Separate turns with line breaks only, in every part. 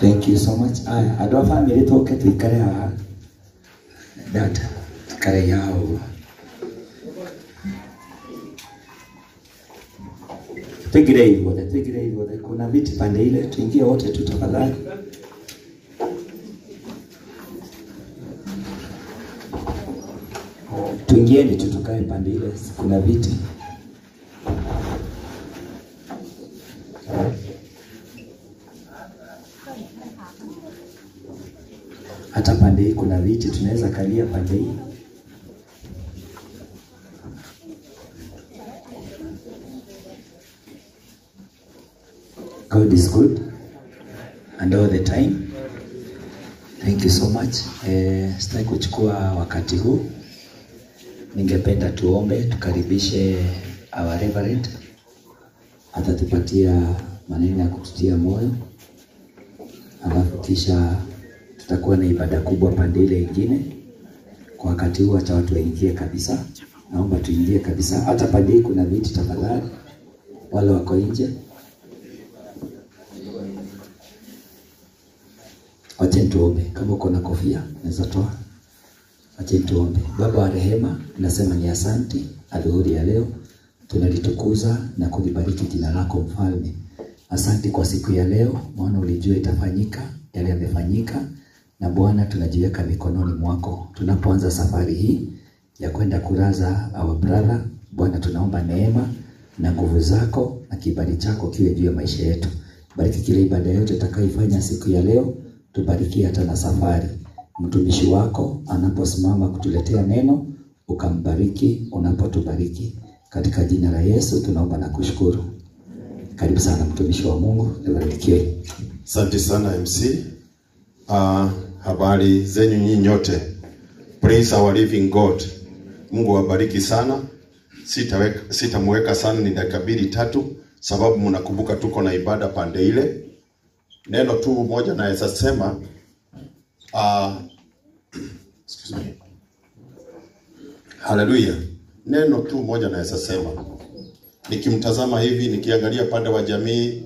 Thank you so much. Aya, andũ a bamĩrĩ tũke tũikare haha. Data, tukare haha ũguo. Tuingire ithuothe, tuingire ithuothe. Kuna viti pande ile, tuingie wote tu tafadhali. Tuingieni tu tukae pande ile, kuna viti. Hata pande hii kuna viti, tunaweza kalia pande hii. God is good and all the time. Thank you so much. Sitaki kuchukua wakati huu. Ningependa tuombe, tukaribishe our reverend. Atatupatia maneno ya kututia moyo. Alafu kisha tutakuwa na ibada kubwa pande ile ingine. Kwa wakati huu acha watu waingie kabisa. Naomba tuingie kabisa. Hata pande hii kuna viti tafadhali. Wale wako nje. Wacha tuombe. Kama uko na kofia unaweza toa. Wacha tuombe. Baba wa rehema, nasema ni asante adhuhuri ya leo. Tunalitukuza na kulibariki jina lako Mfalme. Asante kwa siku ya leo, maana ulijua itafanyika, yale yamefanyika. Na Bwana, tunajiweka mikononi mwako. Tunapoanza safari hii ya kwenda kulaza our brother, Bwana tunaomba neema na nguvu zako na kibali chako kiwe juu ya maisha yetu. Bariki kile ibada yote tutakayoifanya siku ya leo, tubariki hata na safari. Mtumishi wako anaposimama kutuletea neno, ukambariki unapotubariki. Katika jina la Yesu tunaomba na kushukuru. Karibu sana mtumishi wa Mungu, ubarikiwe.
Asante sana MC. Habari zenyu nyinyi nyote. Praise our living God. Mungu awabariki sana. Sitamweka sana, ni dakika mbili tatu, sababu mnakumbuka tuko na ibada pande ile. Neno tu moja naweza sema, excuse me. Hallelujah. Neno tu moja naweza sema, nikimtazama hivi, nikiangalia pande wa jamii,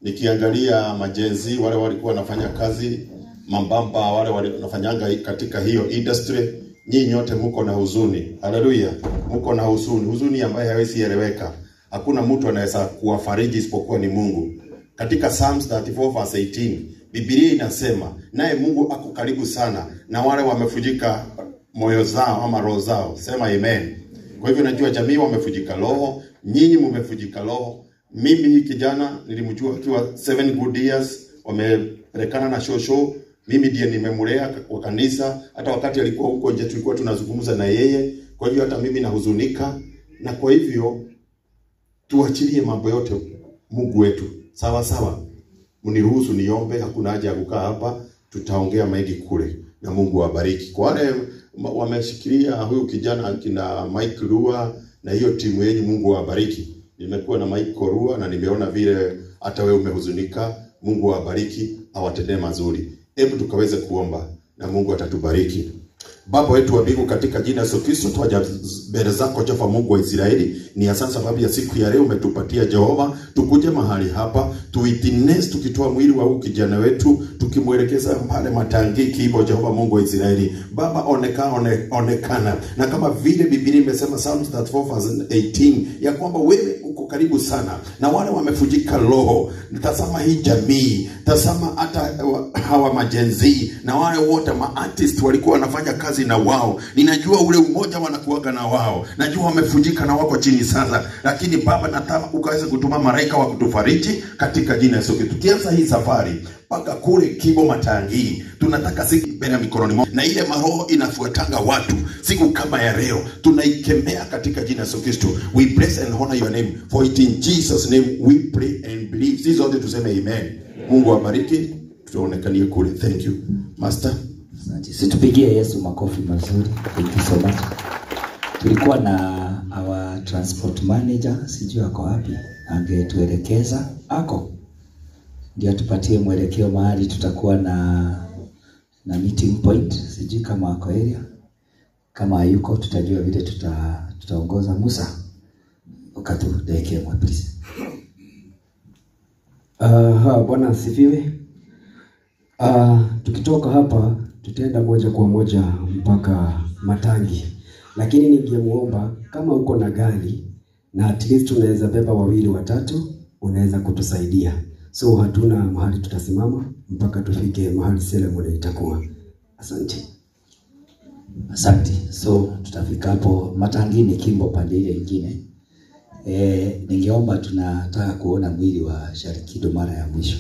nikiangalia majenzi wale walikuwa wanafanya kazi mambamba, wale wanafanyanga katika hiyo industry, nyinyi nyote mko na huzuni. Haleluya. Mko na huzuni, huzuni ambayo haiwezi eleweka. Hakuna mtu anaweza kuwafariji isipokuwa ni Mungu. Katika Psalms 34 verse 18, Biblia inasema, naye Mungu ako karibu sana na wale wamefujika moyo zao ama roho zao. Sema amen. Kwa hivyo najua jamii wamefujika roho, nyinyi mmefujika roho. Mimi hii kijana nilimjua akiwa 7 good years, wamepelekana na shosho. Mimi ndiye nimemlea kwa kanisa, hata wakati alikuwa huko nje tulikuwa tunazungumza na yeye. Kwa hivyo hata mimi nahuzunika, na kwa hivyo tuachilie mambo yote Mungu wetu. Sawa sawa. Mniruhusu niombe, hakuna haja ya kukaa hapa, tutaongea mengi kule na Mungu awabariki. Kwa wale wameshikilia huyu kijana kina Mike Rua na hiyo timu yenu, Mungu awabariki. Nimekuwa na Mike Rua na nimeona vile hata wewe umehuzunika. Mungu awabariki, awatendee mazuri. Hebu tukaweze kuomba na Mungu atatubariki. Baba wetu wa mbingu, katika jina la Yesu Kristo twaja mbele zako Jehova Mungu wa Israeli. Ni asante sababu ya siku ya leo umetupatia Jehova, tukuje mahali hapa tuwitness, tukitoa mwili wa huyu kijana wetu tukimwelekeza pale matangiki hivyo Jehova Mungu wa Israeli. Baba onekana, na kama vile Biblia imesema Psalms 34 verse 18 ya kwamba wewe uko karibu sana na wale wamefujika roho. Tazama hii jamii, tazama hata hawa majenzi na wale wote ma artist walikuwa wanafanya kazi kazi na wao. Ninajua ule umoja wanakuaga na wao. Najua wamefujika na wako chini sasa. Lakini Baba, nataka ukaweze kutuma malaika wa kutufariji katika jina la Yesu Kristo. Tukianza hii safari mpaka kule Kibo Matangi, tunataka siku mbele ya mikononi mwao. Na ile maroho inafuatanga watu siku kama ya leo tunaikemea katika jina la Yesu Kristo. We bless and honor your name, for it in Jesus name we pray and believe. Sisi zote tuseme amen. Mungu awabariki, tutaonekania kule. Thank you Master.
Asante. Situpigie Yesu makofi mazuri. Thank you so much. Tulikuwa na our transport manager, sijui ako wapi, angetuelekeza ako ndio atupatie mwelekeo mahali tutakuwa na meeting point. Sijui kama ako area, kama hayuko tutajua vile tutaongoza. Musa, ukatudekee mwa please.
Bwana asifiwe. Tukitoka hapa tutaenda moja kwa moja mpaka Matangi. Lakini ningemuomba kama uko na gari na at least unaweza beba wawili watatu, unaweza kutusaidia. So hatuna mahali tutasimama mpaka tufike mahali ceremony itakuwa. Asante.
Asante. So tutafika hapo Matangi ni Kimbo pande ile nyingine. Ningeomba, tunataka kuona mwili wa Sharikido mara ya mwisho.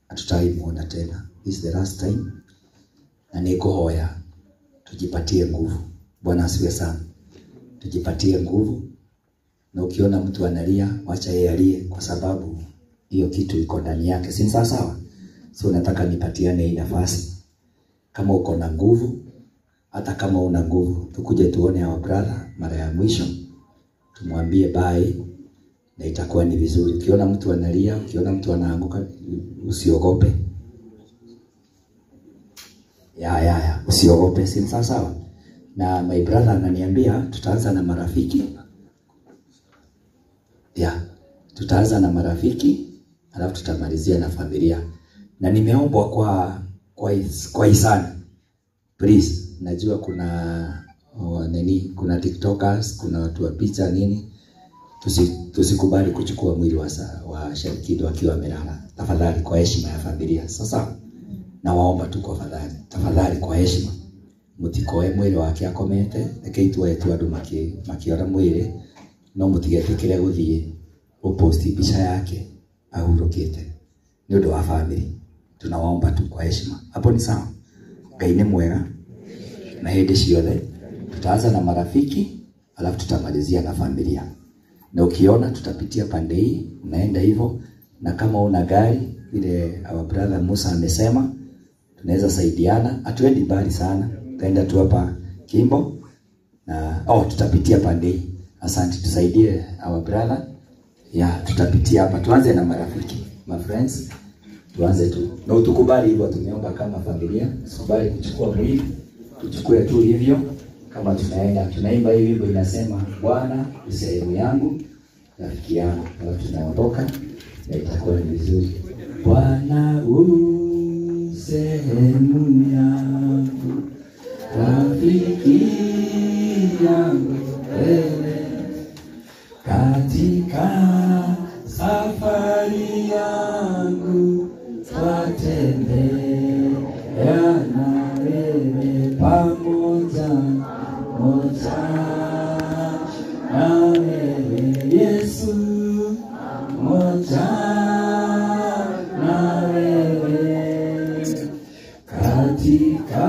Hatutaimuona tena. This is the last time. Na nikuhoya tujipatie nguvu. Bwana asifiwe sana. Tujipatie nguvu. Na ukiona mtu analia, wacha yeye alie, kwa sababu hiyo kitu iko ndani yake. Si sawa sawa? So nataka nipatiane hii nafasi. Kama uko na nguvu, hata kama una nguvu, tukuje tuone our brother mara ya mwisho. Tumwambie bye na itakuwa ni vizuri. Ukiona mtu analia, ukiona mtu anaanguka, usiogope. Ya, usiogope, si sawa sawa? Na my brother ananiambia tutaanza na marafiki. Tutaanza na marafiki, alafu tutamalizia na familia. Na nimeombwa kwa hisani. Please, najua kuna kuna TikTokers, kuna watu wa picha nini. Tusikubali kuchukua mwili wa Sharikido akiwa amelala. Tafadhali kwa heshima ya familia. Sasa nawaomba tu kwa fadhali. Tafadhali kwa heshima. Mutikoe mwili wake akomete, reke itwae tu andu makiora mwili, no mutigetikire guthie uposti picha yake ahurukite. Ni undu wa family. Tunawaomba tu kwa heshima. Hapo ni sawa. Ngai ni mwega na hĩndĩ ciothe. Tutaanza na marafiki, alafu tutamalizia na familia. Na ukiona tutapitia pande hii, unaenda hivyo. Na kama una gari, vile our brother Musa amesema, tunaweza saidiana. Hatuendi mbali sana, tutaenda tu hapa Kimbo na tutapitia pande hii. Asante, tusaidie our brother. Tutapitia hapa. Tuanze na marafiki, my friends. Tuanze tu. Na utukubali hivyo, tumeomba kama familia, usikubali kuchukua mwili, tuchukue tu hivyo. Kama tunaenda tunaimba hivi wimbo inasema, Bwana ni sehemu yangu, rafiki yangu. Alafu tunaondoka na itakuwa ni vizuri. Bwana u sehemu yangu, rafiki yangu wewe, katika safari yangu twatembea na wewe pamoja moja na wewe Yesu, moja na wewe, katika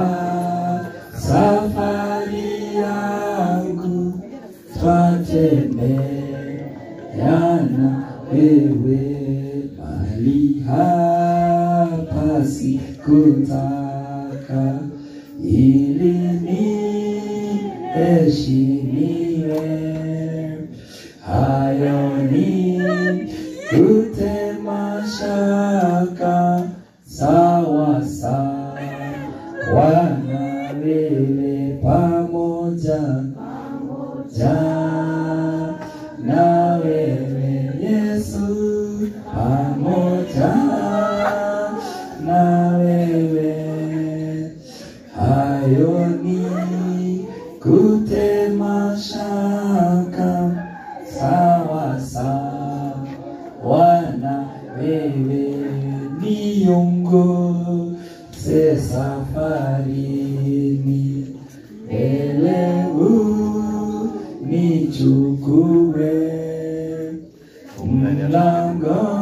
safari yangu twatembea na wewe, mahali hapa sikutaka ili niheshimiwe, hayo ni kutema shaka, sawa sawa na wewe, pamoja na wewe Yesu, pamoja na wewe, hayo ni kutema shaka, sawa sawa na wewe, niongoze safarini,
Nichukue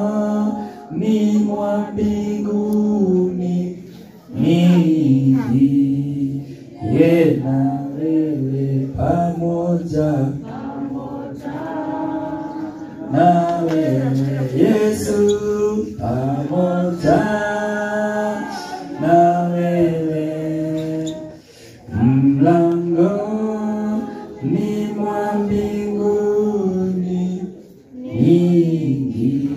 mlangoni mwa mbinguni, niingie na wewe pamoja na wewe Yesu, pamoja na wewe mlangoni mwa mbinguni, niingie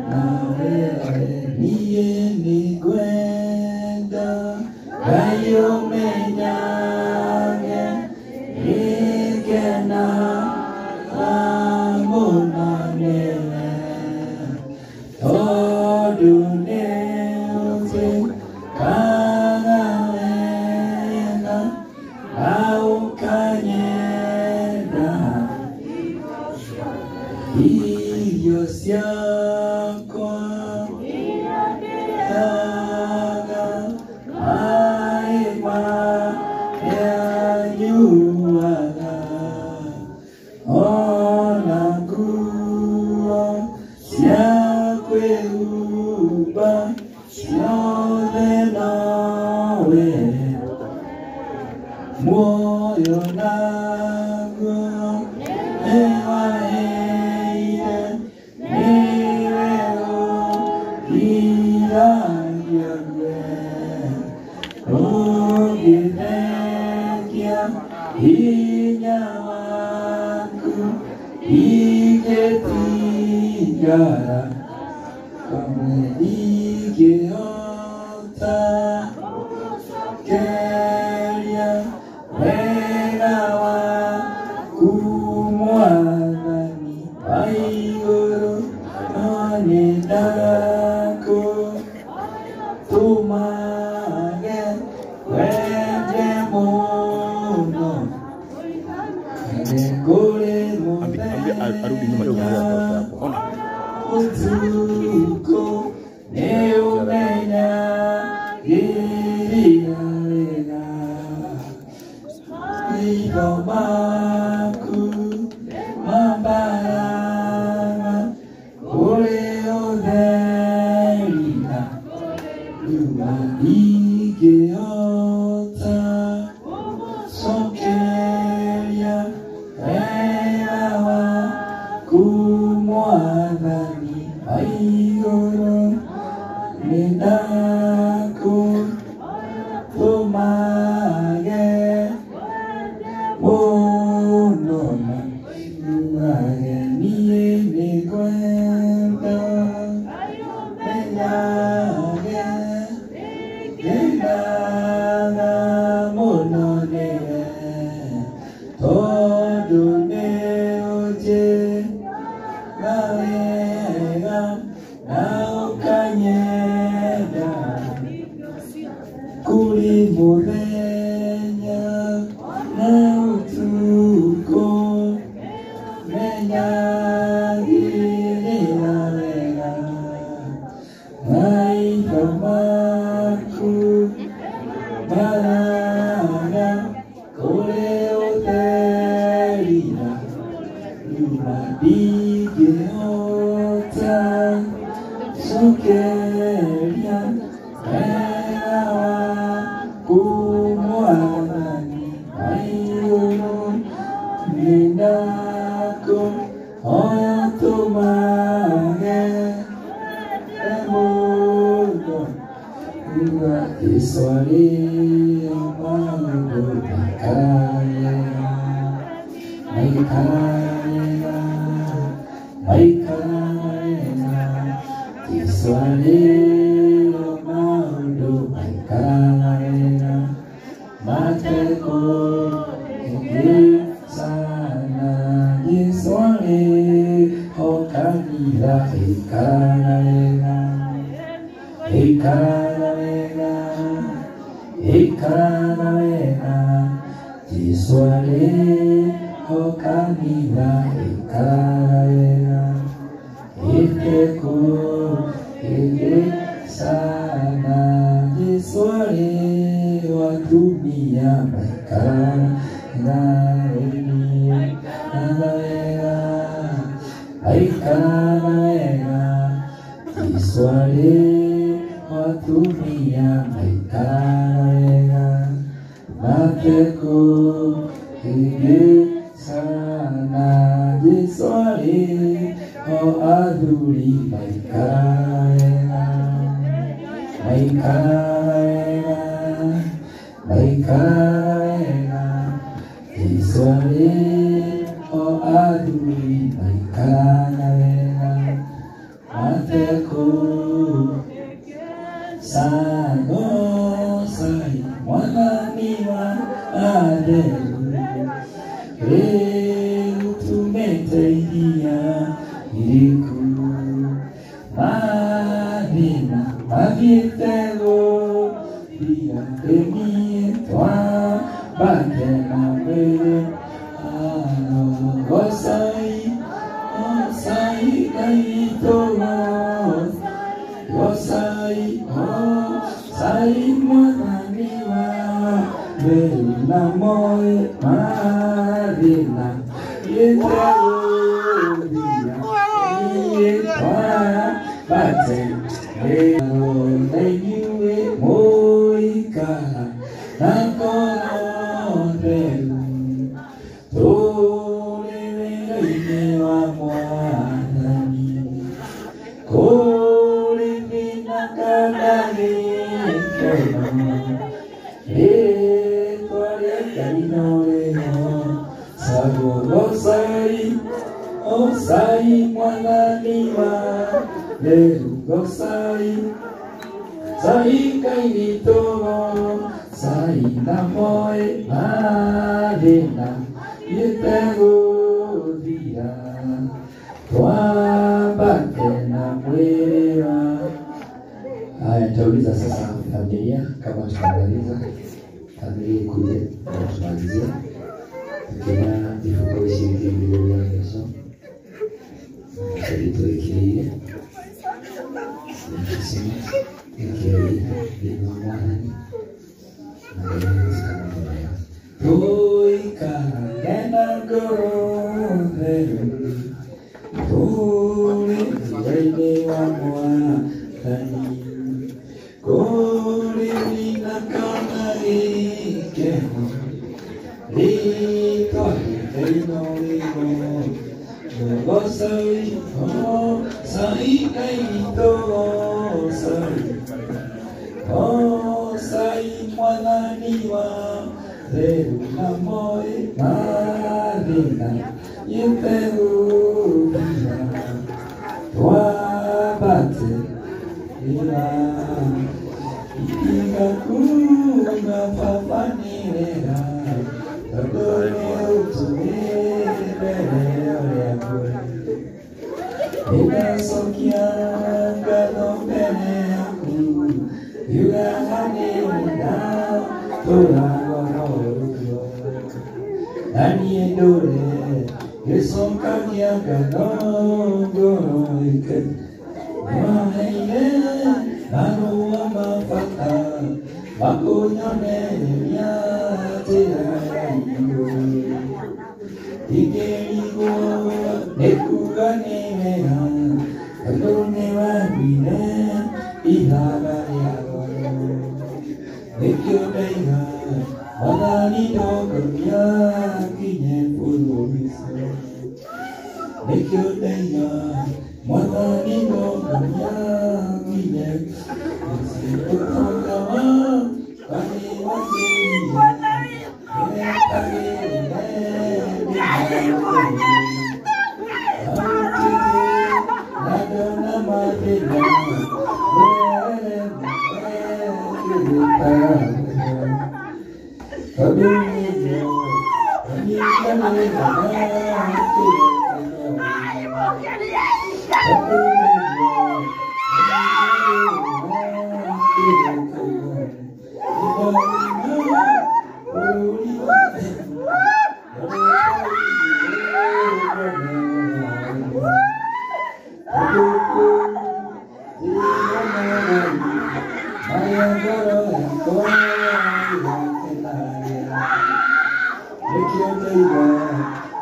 na wewe. Niye nigwenda ngayumenyage nigena mũno nĩwe, tondũ nĩũnjĩkaga wega na ũkanyenda. Irio ciakwa ndĩaga, maĩ marĩa nyuaga, ona nguo cia kwĩhumba ciothe nowe. Muoyo naguo nĩwaheire, nĩwe ũgiragia ngue. Ũngĩthengia hinya waku, ingĩtigara kamwe, ndingĩhota gũcokeria wega waku Mwathani wa igũrũ, no nĩndakũtũmage wende mũno kũrĩ mũthenya ũtukũ, nĩũmenyagĩrĩra wega maitho maku mambaraga kũrĩ ũtheri na nduma, ndingĩhota gũcokeria wega waku Mwathani wa igũrũ, nĩndakũtũmage mũno na njuage. Niĩ nĩngwenda menyage ngendaga mũno nĩwe, tondũ nĩũnjĩkaga wega na ũkanyenda. Kũrĩ mũthenya na ũtukũ, menyagĩrĩra wega maitho maku maraga kũrĩ ũtheri na nduma, ndingĩhota gũcokeria wega waku Mwathani wa igũrũ, nĩndakũhoya tũmage mũno Kiswahili maũndũ maikaraga maikaraga maikaraga, Kiswahili maũndũ maikaraga mateko mengi sana, Kiswahili ho kanitha ikaraga ikaraga wega, ikaraga wega, Kiswahili ho kanitha ikaraga wega iteko ingi sana, Kiswahili watumia maikaraga wega. Maikara wega Jesũ arĩ ho atumia maikara wega Matekũhĩngĩcana Jesũ arĩ ho athuri maikara wega maikara wega maikara wega Jesũ arĩ ho athuri maikara wega matekũhĩngĩcana Gocai Mwathani wa atheru rĩu tumĩte iria iriku mathĩna mathiĩte gũthira rĩniĩ twambate na mwĩrĩ Gocai Gocai Ngai witũ Gocai Gocai Mwathani wa atheru na moe mathĩna gĩte gũthira niĩ twambate na inyuĩ mũikara na ngoro theru tũrĩ wĩra-inĩ wa Mwathani kũrĩ thĩna kana gĩkeno rĩĩtwa rĩa Ngai no rĩgoocagwo Gocai Gocai Mwathani wa atheru Gocai Gocai Ngai witũ Gocai na moe mathĩna gĩte gũthira twambate na mwĩrĩ wa
Haya, nitauliza sasa familia kama tutamaliza. Familia ikuje na tumalizie. Tukina ifuko ishirini milioni ya kesho. Tulipoikiria. Tukisema ikiria ni mwanani. Na ndio
Tuikarage na ngoro theru tũrĩ wĩra-inĩ wa Mwathani kũrĩ thĩna kana gĩkeno rĩĩtwa rĩa Ngai no rĩgoocagwo Gocai Gocai Ngai witũ Gocai Gocai Mwathani wa atheru na moe mathĩna gĩte gũthira twambate ĩra Igakuga Baba nĩ wega tondũ nĩ ũtũmĩte mbere ũrĩa kũrĩ Nĩndacokia ngatho mbere yaku ngiugaga nĩ wega tũragwo noruo na niĩ ndũre ngĩcokagia ngatho ngoro ĩke nĩwaheire marũa ma bata makũnyonereria njĩra ya igũrũ ndingĩrigwo nĩ kuuga nĩ wega tondũ nĩwathire ihaga rĩa goro nĩkĩo ndaiga Mwathani ndongoria nginye bũrũri ũcio nĩkĩo ndaiga Mwathani ndongoria nginye ũtonga wakwa nĩwagĩrĩire na ndona mathĩna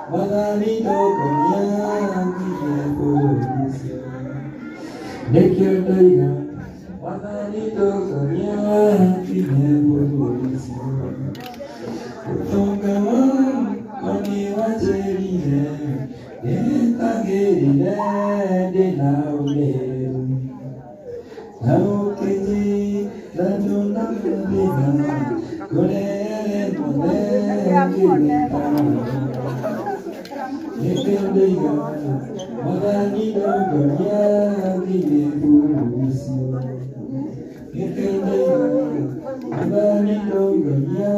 Thank you. Mwathani ndongoria nginye bũrũri ũcio. Nĩkĩo ndoiga Mwathani ndongoria nginye bũrũri ũcio. Ũtonga wakwa nĩwanjĩrire ndĩtagĩrĩre ndĩna ũmĩrĩru. Na ũkĩnjĩra ndona mathĩna kũrĩa mothe ngĩrĩkaga. Nĩkĩo ndoiga Mwathani ndongoria nginye bũrũri ũcio. Nĩkĩo ndoiga Mwathani ndongoria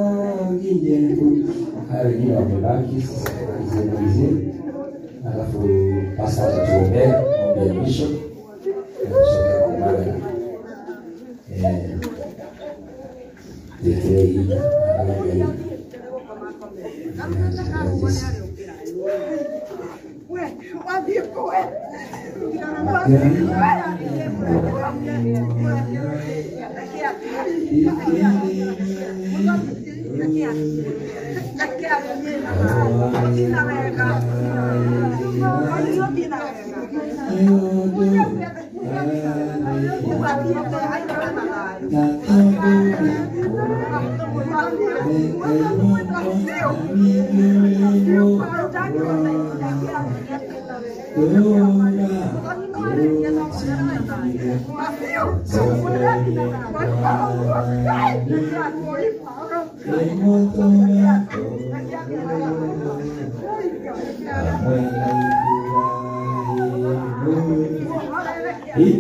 nginye bũrũri.
Haya, wengine wamebaki, sasa tumalizie malizie, alafu pasta atatuombea maombi ya mwisho na tusogee kwa ibada.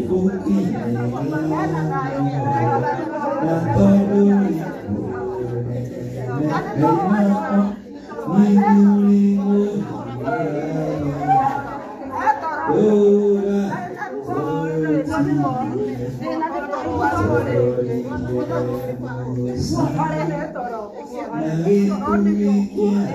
Tuwekelee hii angalia hii.